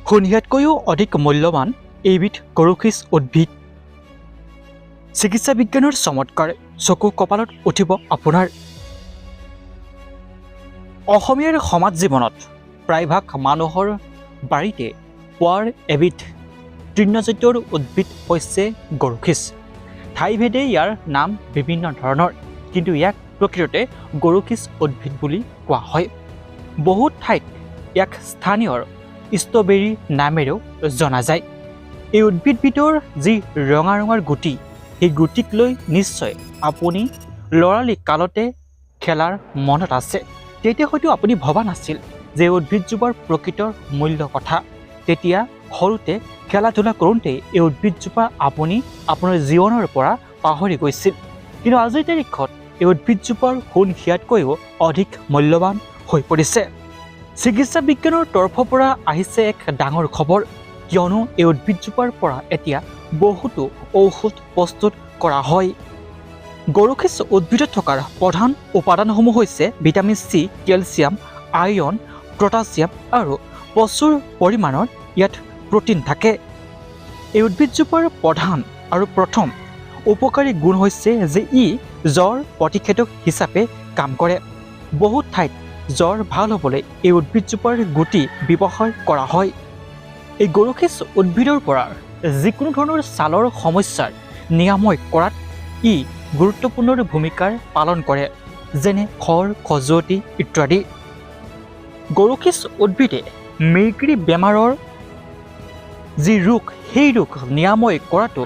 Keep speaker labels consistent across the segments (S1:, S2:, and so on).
S1: সোণহীয়াতকৈও অধিক মূল্যৱান এইবিধ গৰুখিচ উদ্ভিদ। চিকিৎসা বিজ্ঞানৰ চমৎকাৰ, চকু কপালত উঠিব আপোনাৰ। অসমীয়াৰ সমাজ জীৱনত প্ৰায়ভাগ মানুহৰ বাৰীতে পোৱাৰ এবিধ তৃণজাতীয়ৰ উদ্ভিদ হৈছে গৰুখিচ। ঠাইভেদে ইয়াৰ নাম বিভিন্ন ধৰণৰ, কিন্তু ইয়াক প্ৰকৃততে গৰুখিচ উদ্ভিদ বুলি কোৱা হয়। বহুত ঠাইত ইয়াক স্থানীয় ষ্ট্ৰবেৰী নামেৰেও জনা যায়। এই উদ্ভিদবিধৰ যি ৰঙা ৰঙৰ গুটি, সেই গুটিক লৈ নিশ্চয় আপুনি ল'ৰালি কালতে খেলাৰ মনত আছে। তেতিয়া হয়তো আপুনি ভবা নাছিল যে এই উদ্ভিদজোপাৰ প্ৰকৃত মূল্য কথা। তেতিয়া সৰুতে খেলা ধূলা কৰোঁতেই এই উদ্ভিদজোপা আপুনি আপোনাৰ জীৱনৰ পৰা পাহৰি গৈছিল। কিন্তু আজিৰ তাৰিখত এই উদ্ভিদজোপাৰ সোণ হিয়াতকৈও অধিক মূল্যৱান হৈ পৰিছে। চিকিৎসা বিজ্ঞানৰ তৰফৰ পৰা আহিছে এক ডাঙৰ খবৰ, কিয়নো এই উদ্ভিদজোপাৰ পৰা এতিয়া বহুতো ঔষধ প্ৰস্তুত কৰা হয়। গৰুখিচ উদ্ভিদত থকাৰ প্ৰধান উপাদানসমূহ হৈছে vitamin C, calcium, iron, potassium আৰু প্ৰচুৰ পৰিমাণৰ ইয়াত প্ৰ'টিন থাকে। এই উদ্ভিদজোপাৰ প্ৰধান আৰু প্ৰথম উপকাৰী গুণ হৈছে যে ই জ্বৰ প্ৰতিষেধক হিচাপে কাম কৰে। বহুত ঠাইত জ্বৰ ভাল হ'বলৈ এই উদ্ভিদজোপাৰ গুটি ব্যৱহাৰ কৰা হয়। এই গৰুখিচ উদ্ভিদৰ পৰা যিকোনো ধৰণৰ ছালৰ সমস্যাৰ নিৰাময় কৰাত ই গুৰুত্বপূৰ্ণ ভূমিকাৰ পালন কৰে, যেনে খৰ, খজুৱতি ইত্যাদি। গৰুখিচ উদ্ভিদে মিৰ্গিৰি বেমাৰৰ যি ৰোগ, সেই ৰোগ নিৰাময় কৰাটো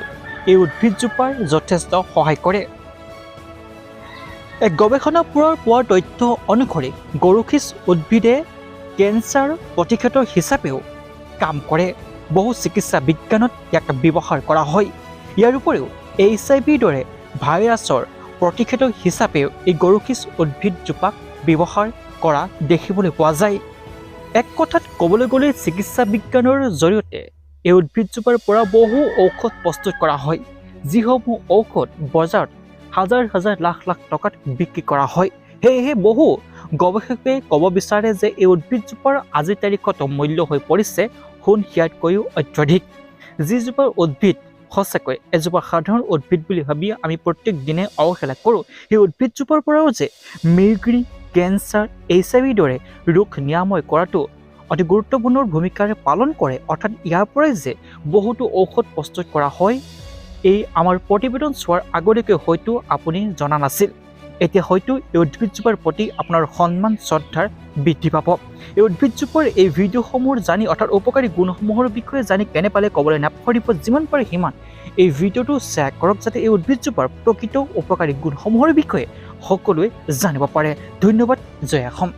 S1: এই উদ্ভিদজোপাৰ যথেষ্ট সহায় কৰে। এক গৱেষণাৰ পৰা পোৱা তথ্য অনুসৰি গৰুখিচ উদ্ভিদে কেঞ্চাৰ প্ৰতিষেধক হিচাপেও কাম কৰে। বহু চিকিৎসা বিজ্ঞানত ইয়াক ব্যৱহাৰ কৰা হয়। ইয়াৰ উপৰিও এইচআইভিৰ দৰে ভাইৰাছৰ প্ৰতিষেধক হিচাপেও এই গৰুখিচ উদ্ভিদজোপাক ব্যৱহাৰ কৰা দেখিবলৈ পোৱা যায়। এক কথাত ক'বলৈ গ'লে চিকিৎসা বিজ্ঞানৰ জৰিয়তে এই উদ্ভিদজোপাৰ পৰা বহু ঔষধ প্ৰস্তুত কৰা হয়, যিসমূহ ঔষধ বজাৰত হাজাৰ হাজাৰ, লাখ লাখ টকাত বিক্ৰী কৰা হয়। সেয়েহে বহু গৱেষকে ক'ব বিচাৰে যে এই উদ্ভিদজোপাৰ আজিৰ তাৰিখত মূল্য হৈ পৰিছে সোণ হিয়াতকৈও অত্যধিক। যিজোপা উদ্ভিদ সঁচাকৈ এজোপা সাধাৰণ উদ্ভিদ বুলি ভাবি আমি প্ৰত্যেক দিনে অৱহেলা কৰোঁ, সেই উদ্ভিদজোপাৰ পৰাও যে মিৰ্গিৰি, কেঞ্চাৰ, এইচআইভিৰ দৰে ৰোগ নিৰাময় কৰাটো অতি গুৰুত্বপূৰ্ণ ভূমিকাৰ পালন কৰে, অৰ্থাৎ ইয়াৰ পৰাই যে বহুতো ঔষধ প্ৰস্তুত কৰা হয়, এই আমাৰ প্ৰতিবেদন চোৱাৰ আগলৈকে হয়তো আপুনি জনা নাছিল। এতিয়া হয়তো এই উদ্ভিদজোপাৰ প্ৰতি আপোনাৰ সন্মান, শ্ৰদ্ধাৰ বৃদ্ধি পাব। এই উদ্ভিদজোপাৰ এই ভিডিঅ'সমূহ জানি, অৰ্থাৎ উপকাৰী গুণসমূহৰ বিষয়ে জানি কেনে পালে ক'বলৈ নাপাহৰিব। যিমান পাৰে সিমান এই ভিডিঅ'টো শ্বেয়াৰ কৰক, যাতে এই উদ্ভিদজোপাৰ প্ৰকৃত উপকাৰী গুণসমূহৰ বিষয়ে সকলোৱে জানিব পাৰে। ধন্যবাদ। জয় অসম।